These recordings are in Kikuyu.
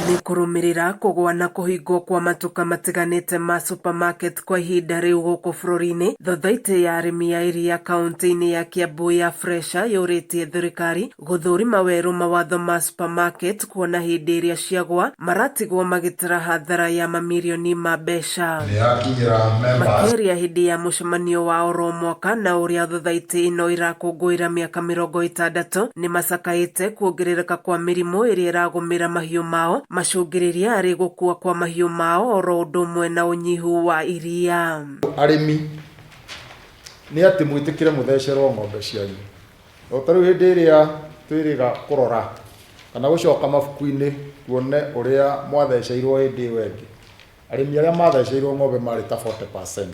Nĩ kũrũmĩrĩra kũgũa na kũhingwo kwa matuka matiganĩte ma supermarket kwa ihinda rĩu gũkũ bũrũri-inĩ, thothaitĩ ya arĩmi a iria kaunti-inĩ ya Kiambu ya Fresha yũrĩtie thirikari gũthũrima werũ mawatho ma supermarket kuona hĩndĩ ĩrĩa ciagwa maratigwo magĩtara hathara ya mamirioni ma mbeca. Nĩyakinyĩra members. Makĩaria hĩndĩ ya mũcemanio wa oro mwaka na ũrĩa thothaitĩ ĩno ĩrakũngũĩra mĩaka 60 nĩmacakaĩte kuongerereka kwa mĩrimũ ĩrĩa ĩragũmĩra mahiũ mao macũngĩrĩria arĩ gũkua kwa mahiũ mao oro ũndũ ũmwe na ũnyihu wa iria. Arĩmi nĩ atĩ mwĩtĩkĩre mũthecerwo ng'ombe cianyu. O ta rĩu hĩndĩ ĩrĩa twĩrĩga kũrora kana gũcoka mabuku-inĩ tuone ũrĩa mwatheceirwo hĩndĩ ĩyo ĩngĩ, arĩmi arĩa matheceirwo ng'ombe marĩ ta 40%.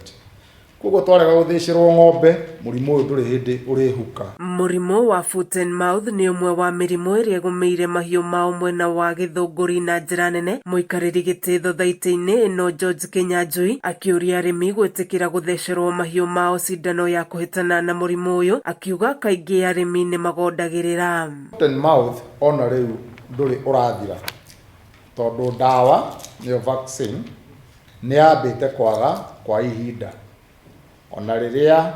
Koguo twarega gũthĩcĩrwo ng'ombe, mũrimũ ũyũ ndũrĩ hĩndĩ ũrĩhuka. Mũrimũ wa foot and mouth nĩ ũmwe wa mĩrimũ ĩrĩa ĩgũmĩire mahiũ mao mwena wa Gĩthũngũri na njĩra nene, mũikarĩri gĩtĩ thothaitĩ-inĩ ĩno George Kĩnyanjui akĩũria arĩmi gwĩtĩkĩra gũthecerwo mahiũ mao cindano ya kũhĩtana na mũrimũ ũyũ, akiuga kaingĩ arĩmi nĩ magondagĩrĩra. Foot and mouth ona rĩu ndũrĩ ũrathira tondũ ndawa nĩyo vaccine nĩ yambĩte kwaga kwa ihinda. Ona rĩrĩa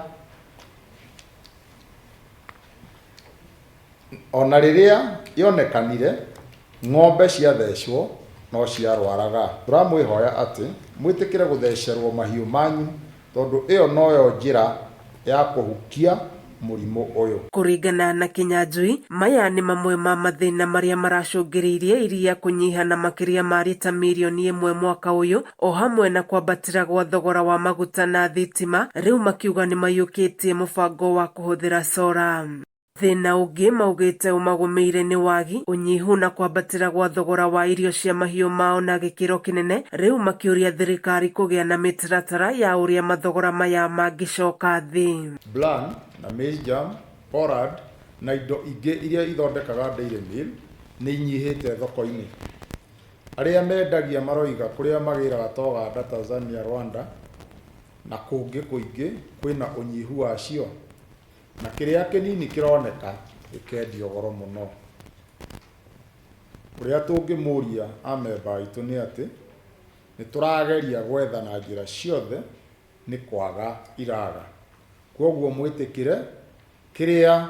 Ona rĩrĩa yonekanire, ng'ombe ciathecwo no ciarwaraga. Tũramwĩhoya atĩ mwĩtĩkĩre gũthecerwo mahiũ manyu tondũ ĩyo noyo njĩra ya kũhukia mũrimũ ũyũ. Kũringana na Kĩnyanjui, maya nĩ mamwe ma mathĩna marĩa maracũngĩrĩirie iria kũnyiha na makĩria ma rita mirioni ĩmwe mwaka ũyũ o hamwe na kwambatĩra gwa thogora wa maguta na thitima, rĩu makiuga nĩmaiyũkĩtie mũbango wa kũhũthĩra cora. Thĩna ũngĩ maugĩte ũmagũmĩire nĩ wagi, ũnyihu na kwambatĩra gwa thogora wa irio cia mahiũ mao na gĩkĩro kĩnene, rĩu makĩũria thirikari kũgĩa na mĩtaratara ya ũrĩa mathogora maya mangĩcoka thĩ. Bran na maize germ, pollard na indo ingĩ iria ithondekaga dairy meal nĩ inyihĩte thoko-inĩ. Arĩa mendagia maroiga kũrĩa magĩraga ta Ũganda, Tanzania, Rwanda na kũngĩ kũingĩ kwĩna ũnyihu wacio na kĩrĩa kĩnini kĩroneka gĩkendio goro mũno. Ũrĩa tũngĩmũria amemba aitũ nĩ atĩ nĩ tũrageria gwetha na njĩra ciothe nĩ kwaga iraga. Kwoguo mwĩtĩkĩre Kĩrĩa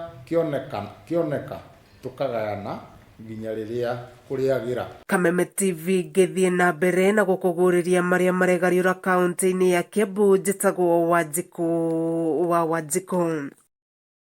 kĩoneka tũkagayana nginya rĩrĩa kũrĩagĩra. Kameme TV ngĩthiĩ na mbere na gũkũguũrĩria marĩa maregariũra kaũntĩ-inĩ ya Kiambu, njĩtagwo Wanjikũ wa Wanjikũ.